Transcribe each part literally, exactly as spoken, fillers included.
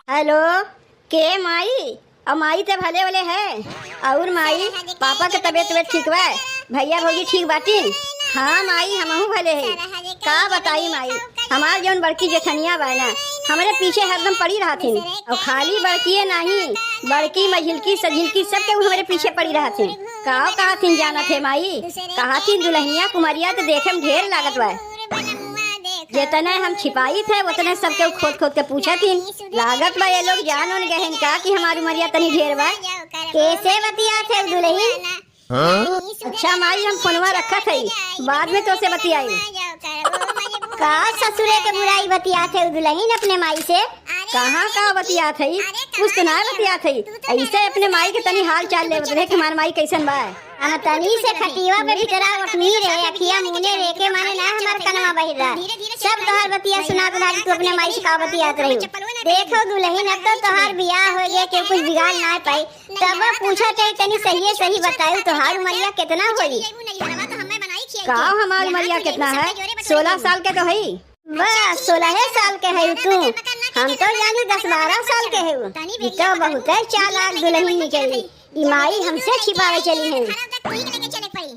हेलो, के माई? अउर माई ते भले वले है? अउर माई, पापा के तबियत तबियत ठीक बा? भइया भउजी ठीक बाटिन? हाँ माई, हमहू भले है। का बताई माई, हमार जउन बड़की जेठनिया बा ना, हमरे पीछे हरदम पड़ी रहथिन। अउर खाली बड़किए नाहीं, बड़की, मझिलकी, सझिलकी सब केहू हमरे पीछे पड़ी रहथिन। का कहथिन जानत है माई? कहथिन दुलहिनिया कुमरिया त देखे में ढेर लागत बा। जेतने हम छिपाइत है, ओतने सब केहू खोद खोद के पूछत हिन। लागत बा ये लोग जान ओन गए हैं का कि हमार उमरिया तनी ढेर बा। कैसे बतियात है दुलहिन? हाँ? अच्छा माई, हम फोनवा रखत हई, बाद में तोसे बतियाई। का ससुरे के बुराई बतियात है दुलहिन अपने माई से? कहाँ का बतियात हई? कुछ तो ना बतियात हई। ऐसे अपने माई के तनी हाल चाल लेवत रहे कि हमार माई कैसन बा। हम तनी से खटिया पे भीतरा उठनी रहे, अखिया मुने रहे के माने ना हमार कनवा बहिर रहा। सब तोहार बतिया सुनात रहा कि तू अपने माई से का बतियात रही। देखो दुलहिन, अब तो तोहार बियाह हो गया, केहू कुछ बिगाड़ ना पाई। तब पूछा चाहे तनी सही सही बताऊ, तोहार उमरिया कितना होई? का हमार उमरिया कितना है? सोलह साल के तो हई। बस सोलह साल के है तू, हम तो जानी दस बारह साल के है। ई तो बहुत चालाक दुलहिन निकली। ई माई हमसे छिपावे चली है।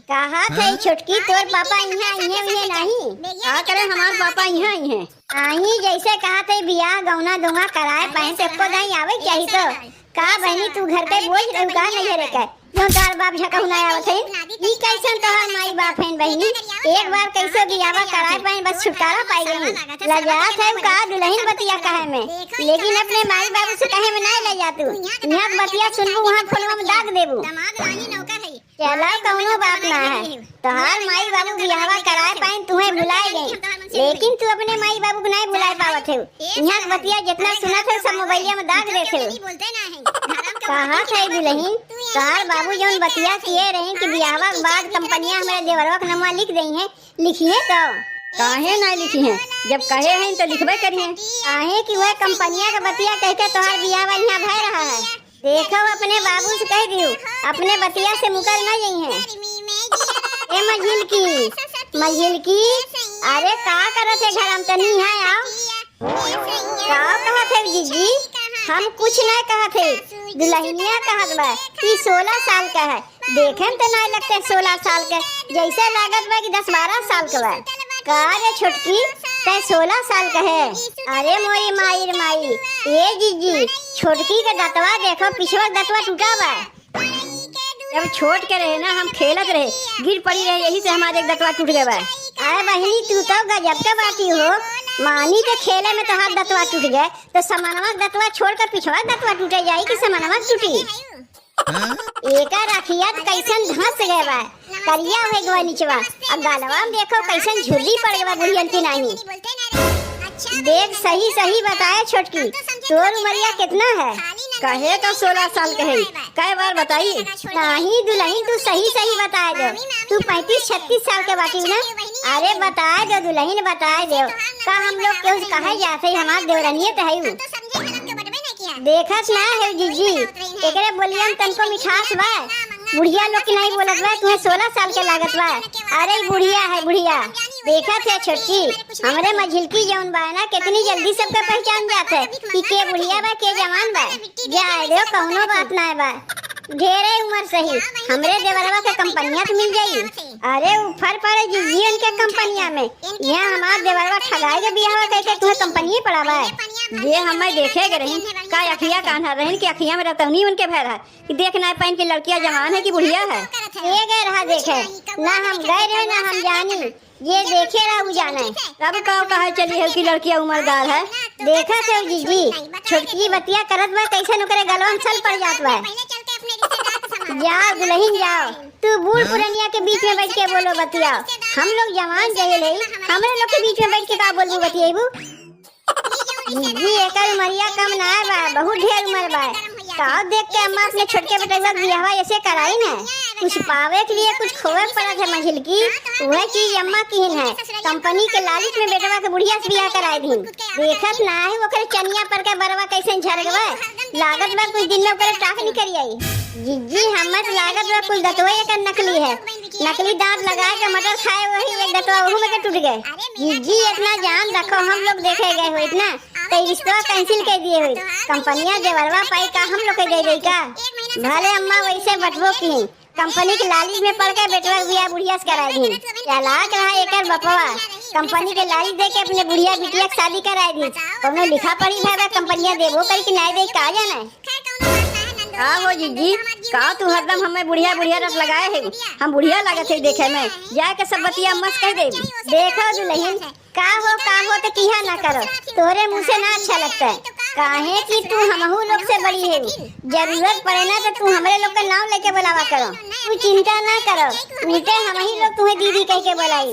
कहा थे छोटकी, तोर पापा इहाँ इहे उहे नहीं? का करे हमार पापा इहाँ इहे? आही जैसे कहा थे बियाह गौना दोंगा कराए पाए तो एको दाई आवे चाही तो। का बहनी तू घर के बोझ रहू का नहीं रे के? जो तोहार बाप झकहू ना आवत है। ई कैसन तोहार माई बाप हैं बहनी? एक बार कैसे बियाह कराए पाए बस छुटकारा पाई गई। लजात है का दुलहिन बतिया कहे में, लेकिन अपने माई बाबू से कहे में नहीं लजा तू। यहाँ बतिया सुनबू वहाँ फोनवा में दाग देबू। चला कौनो बात ना है। तोहार माई बाबू बियाहवा कराए पाइन, तुहें भुलाए गए, लेकिन तू अपने माई बाबू के नहीं भुलाए पावत है। यहाँ के बतिया जितना सुनत है सब मोबाइलिया में दाग देत है। कहा थे दुलहिन, तोहार बाबू जौन बतिया किए रहे कि बियाहवा के बाद कंपनिया हमारे देवरवा के नमवा लिख दई है, लिखिए तो। काहे ना लिखिए? जब कहे हैं तो लिखबे करिए। काहे कि वह कंपनिया के बतिया कह के तोहार बियाहवा यहाँ भय रहा है। देखो, अपने बाबू से कह दियो, अपने बतिया से मुकर ना जइहें। ए मझिलकी, मझिलकी, अरे का करत है घर में, तनी यहाँ आओ। का कहत है जीजी? हम कुछ नहीं कहत है, दुलहिनिया कहत बा कि सोलह साल का है। देखे में तो नहीं लगते सोलह साल के, जैसे लागत बा कि दस बारह साल के बा। का रे छोटकी, तै सोलह साल के है? अरे मोरी माई रे माई, ए जीजी, छोटकी के दतवा देखो, पिछवा के दतवा टूटा बा। जब छोट के रहे ना, हम खेलत रहे, गिर पड़ी रहे, यही से हमारे एक दतवा टूट गए बा। अरे बहिनी, तू तो गजब के बाटी हो, मानी के खेले में तोहार दतवा टूट गए, तो समनवा के दतवा छोड़ के पिछवा के दतवा टूटे जाई कि समनवा के टूटी? एकर अखिया त कइसन धंस गए बा, करिया होइ गवा निचवा। आ गलवा में देखो कइसन झुर्री पड़ गवा बुढ़ियन के नाहीं। देख सही सही बताए छोटकी, तोर उमरिया केतना है? कहे तो सोलह साल के है, कै बार बताई? नाहीं दुलहिन, तू सही सही बताए दो, तू पैंतीस छत्तीस साल के बाटी ना। अरे बताए दो दुलहिन, बताए दो। का हम लोग केहू से कहे जात है, हमार देवरनिये तो है उ। देखत ना है जीजी, एकरे बोलिया में तनको मिठास बा। बुढ़िया लोग के नहीं बोलत बा, तुहें सोलह साल के लागत बा। अरे ई बुढ़िया है बुढ़िया, देखत है छोटकी, हमरे मझिलकी जौन बा ना, कितनी जल्दी सबके पहचान जात है कि के बुढ़िया बा, के जवान बा। जाए दो, कौनो बात ना बा। ढेरे उम्र सही, हमरे देवरवा के कंपनिया त मिल जाई। अरे ऊपर पड़े जीजी उनके कंपनिया में, यहाँ हमार देवरवा ठगाए के बियाहवा कइके तुहें कंपनिये पड़ा बा। जे हमें देखे के रही, का अखिया कान्हा रहिन कि अखिया में रतौनी उनके भय रहा कि देख ना पाइन कि लड़किया जवान है कि बुढ़िया है। ये गए रहा देखे, ना हम गए रहे ना हम जानी, ये देखे रहा उ जाने। तब का कहे चली है कि लड़किया उम्रदार है। देखत है जीजी, छोटकी बतिया करत बा, कैसन ओकरे गलवा में छल पड़ जात बा। जाओ दुलहिन जाओ, तू बूढ़ पुरनिया के बीच में बैठ के बोलो बतियाओ। हम लोग जवान जहेल है, हमरे लोग के बीच में बैठ के का बोलबू बतियाबू? जीजी एकर उमरिया कम ना बा, बहुत ढेर उम्र बा। का देख के अम्मा अपने छोटके बेटवा के बियाहवा ऐसे कराई ना? कुछ पावे के लिए कुछ खोवे के पड़त है मझिलकी, वह चीज अम्मा किहिन है। कंपनी के लालच में बेटवा के बुढ़िया से बियाह कराए दीन। देखत ना है ओकरे चनिया पर के बरवा कैसे झरगवा, लागत बा कुछ दिन में ओकरे टाक निकल आई। जीजी, हमें तो लागत बा कुल दतवे एकर नकली है। नकली दांत लगा के मटर खाए वही एक दतवा ओहू में के टूट गए। जीजी, इतना जान रखो, हम लोग देखे गए हो इतना। तो ई रिश्तवा cancel कर दिए हुई। कंपनिया देवरवा पाई का हम लोग के दे देई का? भले अम्मा वैसे बटबो की कंपनी के लालच में पड़ के बेटवा बियाह बुढ़िया से कराई दी। चालाक रहा एकर बपवा, कंपनी के लालच दे के अपने बुढ़िया बिटिया के शादी कराई दी। कौनो लिखा पढ़ी भय बा, कंपनिया देबो करी कि नाय दे, का जाने। का हो जीजी, का तू हरदम हमें बुढ़िया बुढ़िया रट लगाए है? हम बुढ़िया लागत है देखे में? जाए के सब बतिया अम्मा से कह दे। देखो दुल्हन, का हो, का हो, तो किहा ना करो, तोरे मुँह से ना अच्छा लगता है, काहे कि तू हमहू लोग से बड़ी है। जरूरत पड़े ना तो तू हमरे लोग का नाम लेके बुलावा करो, तू चिंता ना करो, उल्टे हम ही लोग तुम्हें दीदी कह के बुलाई।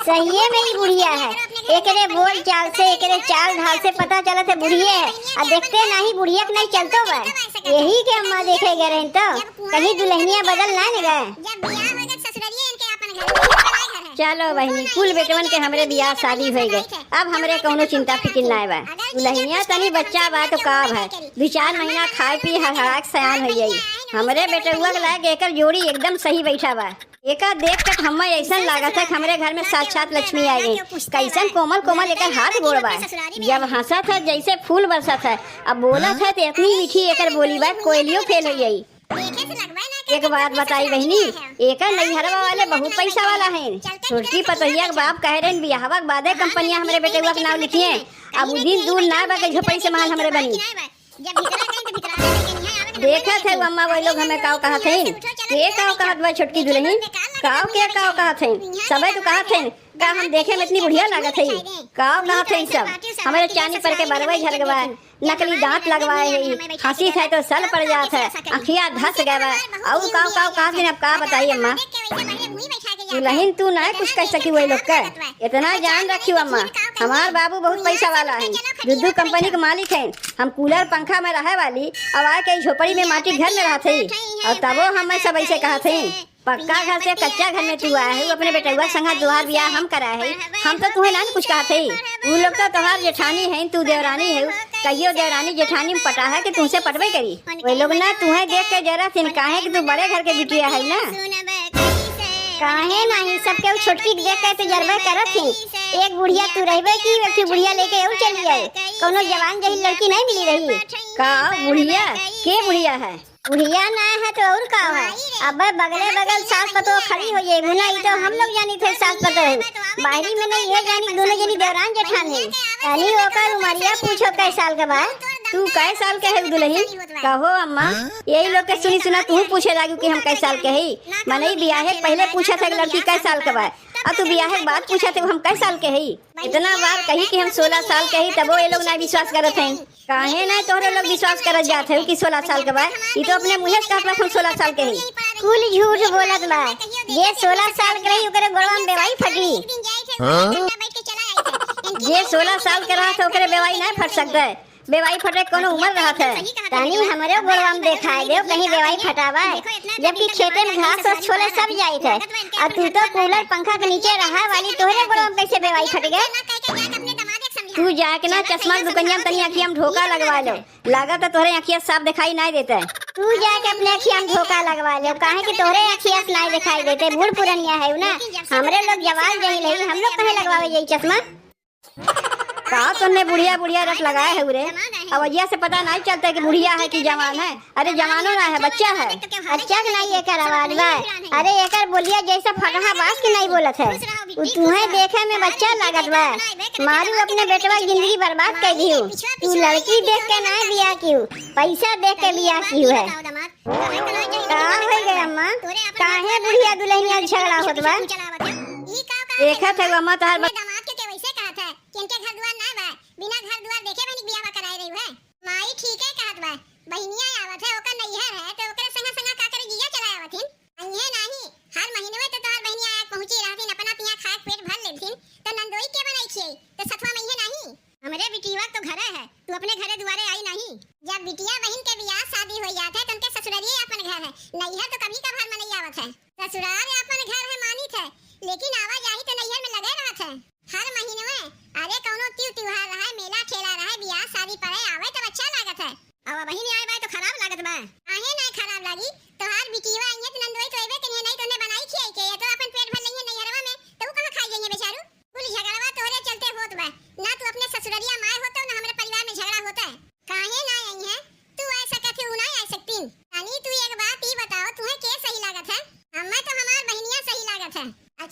सहिए में ही बुढ़िया है, एकरे बोल चाल से, एकरे चाल ढाल से पता चलत है बुढ़िया है। आ देखते नहीं बुढ़िया के नहीं चलतो बा, यही के अम्मा देखे गए रहे तो कहीं दुल्हनिया बदल ना न गए। चलो बहिनी, कुल बेटवन के हमरे बियाह शादी होइ गए, अब हमरे कौनो चिंता फिकिर नाय बा। दुल्हनिया तनी बच्चा बा तो का भा, दू चार महीना खाए पी हड़हड़ा के सयान होइ जाई। हमरे बेटउआ के लायक एकर जोड़ी एकदम सही बैठा बा। एका देख के हम्मा ऐसन लागत है कि हमरे घर में साक्षात लक्ष्मी आ गई। कैसन कोमल कोमल एकर हाथ गोड़ बा, जब हंसत है जैसे फूल बरसत है, अब बोलत है तो इतनी मीठी एकर बोली बा, कोयलियो फेल हो जाई। एक बात बताई बहिनी, एकर नैहरवा वाले बहुत पैसा वाला हैं। छोटकी पतोहिया के बाप कहे रहे बियाहवा के बादे कंपनिया हमरे बेटउआ के नाम लिखिए। अब उ दिन दूर ना बा के झोपड़ी से महल हमरे बनी। देखत है अम्मा, वही लोग हमें काव कहत हैं। के काव कहत बा छोटकी दुल्हन? काव के काव कहत हैं? सबे तो कहत हैं, का हम देखे में इतनी बुढ़िया लागत है? काव कहत हैं सब? हमरे चानी पर के बरवे झर गवा, नकली दांत लगवाए है, हंसी है तो सल पड़ जात है, अखिया धस गवा, और काव काव कहत हैं, अब का बताई अम्मा? दुल्हन तू ना कुछ कह सकी वही लोग के। इतना जान रखियो अम्मा, हमार बाबू बहुत पैसा वाला है, दू दू कंपनी के मालिक हैं। हम कूलर पंखा में रहे वाली, अब आके झोपड़ी में माटी घर में रहत हई, और तबो हमें सब ऐसे कहत हई, पक्का घर से कच्चा घर में तू आए है, अपने बेटउआ संगे तोहार बियाह हम कराए है, हम तो तुहे ना कुछ कहत हई। उ लोग तो तोहार जेठानी है, तू देवरानी है, कहियो देवरानी जेठानी में पटा है कि तुमसे पटबे करी। वे लोग ना तुहे देख के जरा सिन, काहे कि तू बड़े घर के बिटिया है ना। काहे नाही, सबके उ छोटकी के देख के तो जरबे करत ही। एक बुढ़िया तू रहबे की, एक ठो बुढ़िया लेके और चली आए। कौनो जवान जही लड़की नहीं मिली रही। का बुढ़िया? के बुढ़िया है? बुढ़िया ना है तो और का है? अबे बगले बगल सास पतोह खड़ी हो जाए ना, ई तो हम लोग जानी थे सास पतोह है। बाहरी में नहीं, ये जानी दोनों जनी देवरान जेठान है। यानी ओकर उमरिया पूछो कै साल के बा? तू कै साल के है दुल्हन? कहो अम्मा, यही लोग के सुनी सुना तू पूछे लागू कि हम कै साल के हई। मनई बियाहे के पहिले पूछत है लड़की कै साल के बा, अब तू बियाहे के बाद पूछत है हम कै साल के हई। इतना बार कही कि हम सोलह साल के हई, तबो ये लोग ना विश्वास करत हैं। काहे ना तोहरे लोग विश्वास करत जात है कि सोलह साल के बा? ई तो अपने मुँहे से कहत बा हम सोलह साल के हई। कुल झूठ बोलत बा। जे सोलह साल के रही ओकरे गोड़वा में बेवाई फटी। हाँ? जे सोलह साल के रहत है ओकरे बेवाई ना फट सकता है। बेवाई फटे के कोनो उम्र रहत है? तनी हमरे गोड़वा में देखाए देव, कहीं बेवाई फटावा है। जबकि खेते में घास वास छोले सब जाइत है, और तू तो कूलर पंखा के नीचे रहा वाली, तोहरे गोड़वा में कैसे बेवाई फट गए? तू जाके ना चश्मा के दुकनिया में तनी अखिया में धोखा लगवा लो, लागत है तोहरे अखिया साफ दिखाई नहीं देते। तू जाके अपने अखिया में धोखा लगवा लो, काहे कि तोहरे अखिया से नहीं दिखाई देते, बूढ़ पुरनिया है ना, हमरे लोग जवान जही नहीं, हम लोग कहे लगवावे यही चश्मा। का तोने बुढ़िया बुढ़िया रट लगाए है रे? अवजिया से पता नहीं चलता कि बुढ़िया है कि जवान है। अरे जवानो ना है, बच्चा है। बच्चा के नहीं एकर आवाज बा। अरे एकर बोलिया जैसे फटहा बास के नहीं बोलत है। उ तुहे देखे में बच्चा लागत बा। मारू अपने बेटवा के जिंदगी बर्बाद कर दियो। तू लड़की देख के नहीं बियाह कियो, पैसा देख के बियाह कियो है। का हो गए अम्मा? काहे बुढ़िया दुल्हनिया झगड़ा होत बा? देखत है अम्मा तोहार ब- दामाद के, के वैसे कहत है कि इनके घर दुआर ना बा, बिना घर दुआर देखे बहिनी बियाह कराए रही है। माई ठीक है कहत बा, बहिनिया आवत है, ओकर नैहर है, तो ओकरे संगा संगा का करे जिया चला आवत हिन। अइहे नाही, हर महीनवे तो तोहार बहिनिया आके पहुंची रहथिन, अपना पिया खाए के पेट भर लेथिन, तो नंदोई के बनाई खियाई, तो सथवा में अइहे नाही। हमरे बिटिया तो घरे है, तू अपने घरे दुआरे आई नाही। जब बिटिया बहिन के बियाह शादी हो जात है, तो उनके ससुररिये अपन घर है, नैहर तो कभी कभार मनई आवत है। ससुराल अपन घर है मानित है, लेकिन आवा जाही तो नैहर में लगे रहत है। हर महीनवे, अरे कौनो त्यू त्योहार रहे, मेला ठेला रहे, बियाह शादी पड़े, आवे तब अच्छा लागत है। अब वही नहीं आए बाय तो खराब लागत बा। काहे नहीं खराब लागी? तोहार बिटिया आई है तो नंदोई तो अइबे करिए, नहीं तो उन्हें बनाई खियाई के, ये तो अपन पेट भर लेंगे नैहरवा में, तो वो कहाँ खाई जाइए बेचारू? कुल झगड़वा तोहरे चलते होत बा, ना तू अपने ससुररिया माँ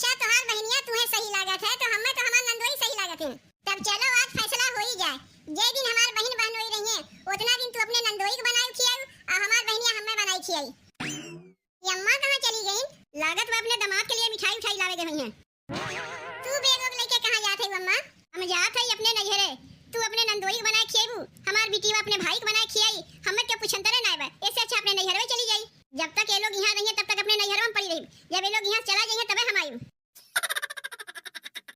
अच्छा, तोहार बहिनिया तुहे सही लागत है, तो हमें तो हमार नंदोई सही लागत है। तब चलो, आज फैसला हो ही जाए। जे दिन हमार बहिन बहनोई रही है, उतना दिन तू अपने नंदोई के बनाए खियाऊ, और हमार बहिनिया हमें बनाए खियाई। ये अम्मा कहाँ चली गई? लागत बा अपने दामाद के लिए मिठाई उठाई लावे गई हैं। तू बैग वैग लेके कहाँ जात है अम्मा? हम जात है अपने नैहरे। तू अपने नंदोई के बनाए खियाबू, हमार बिटिया अपने भाई के बनाए खियाई। हमें के पुछंतरे नाय बा, ऐसे अच्छा अपने नैहरवे चली जाई। जब तक ये लोग यहाँ रहिए,